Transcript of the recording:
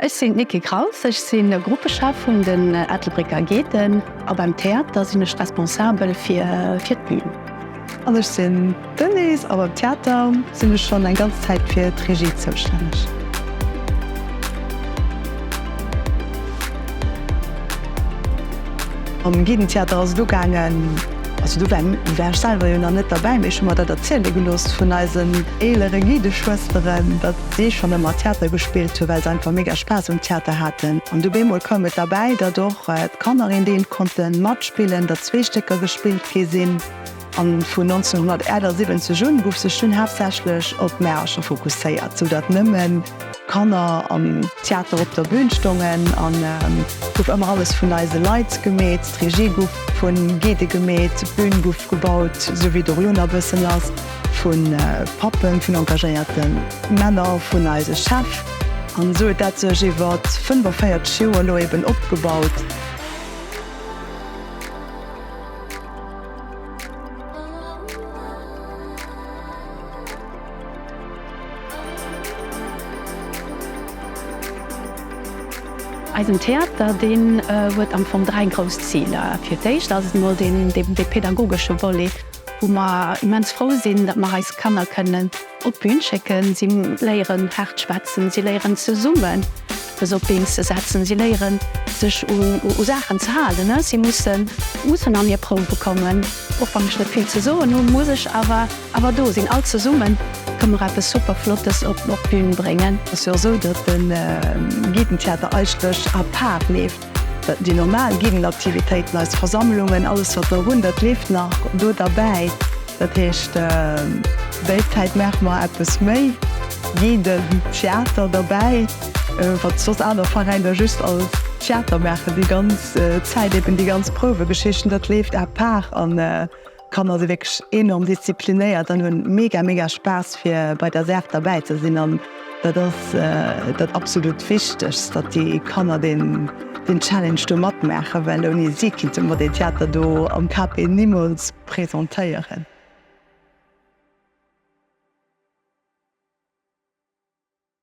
Ech sinn d'Nicky Kraus, ech si Gruppechef vun den Ettelbrécker Geeten a beim Theater sinn ech responsabel fir d'Bün. An ech sinn d'Denise a beim Theater sinn ech schonn eng ganz Zäit fir d'Regie zoustänneg. Am Guidentheater ass et ugaangen, also do war war ech selwer jo nach net derbäi, mee ech hu mer dat erziele gelooss vun eisen eelere Guideschwësteren, datt si schonn ëmmer Theater gespillt hu well se einfach mega Spaass um Theater haten. An du bemol koum et derbäi, datt och d'Kanner een Deel konnte matspillen, datt zwee Stécker gespillt gi sinn. An vun 1978 un guff sech dunn haaptsächlech op Märercher fokusséiert, sou datt nëmmen Kanner am Theater op der Bühn stongen. An guff ëmmer alles vun eise Leit gemeet, d'Regie guff vun Guidë gemeet, d'Bühn guff gebaut, sou wéi et och elo nach e bëssen ass, vu Pappen, vun engagéierte Männer, vun eise Chef. An esou huet dat sech iwwer 45 Joer elo eben opgebaut. Eisen Theater, deen huet am Fong 3 grouss Ziler. Fir d'éischt ass et emol deen pädagogesche Volet, wou mer immens frou sinn, datt mer eis Kanner kënnen op d'Bün schécken. Si léieren haart schwätzen, si léieren zesummen eppes op d'Been ze setzen, si léieren sech u Saachen ze halen, si mussen mussen an hir Prouwe kommen. Och wann ech net vill ze soen hunn, muss ech awer awer do sinn. All zesumme kënne mer eppes super Flottes op d'Bün bréngen. Et ass jo och esou, datt de Guidentheater eigentlech à part leeft. Déi normal Guidenaktivitéiten, eis Versammlungen, alles wat mer hunn, dat leeft nach do derbäi. Dat heescht, déi Zäit maache mer eppes méi Guidentheater derbäi, wat soss aner Veräiner just als Theater maachen déi ganz Zäit, eben déi ganz Prouwegeschichten, dat leeft à part an d'Kanner si wierklech enorm disziplinéiert an hunn mega, mega Spaass fir bei der Saach derbäi ze sinn an dat ass dat absolut Wichtegst, datt déi Kanner deen Challenge do matmaachen, well ouni si kinnte mer deen Theater do am KP nimools presentéieren.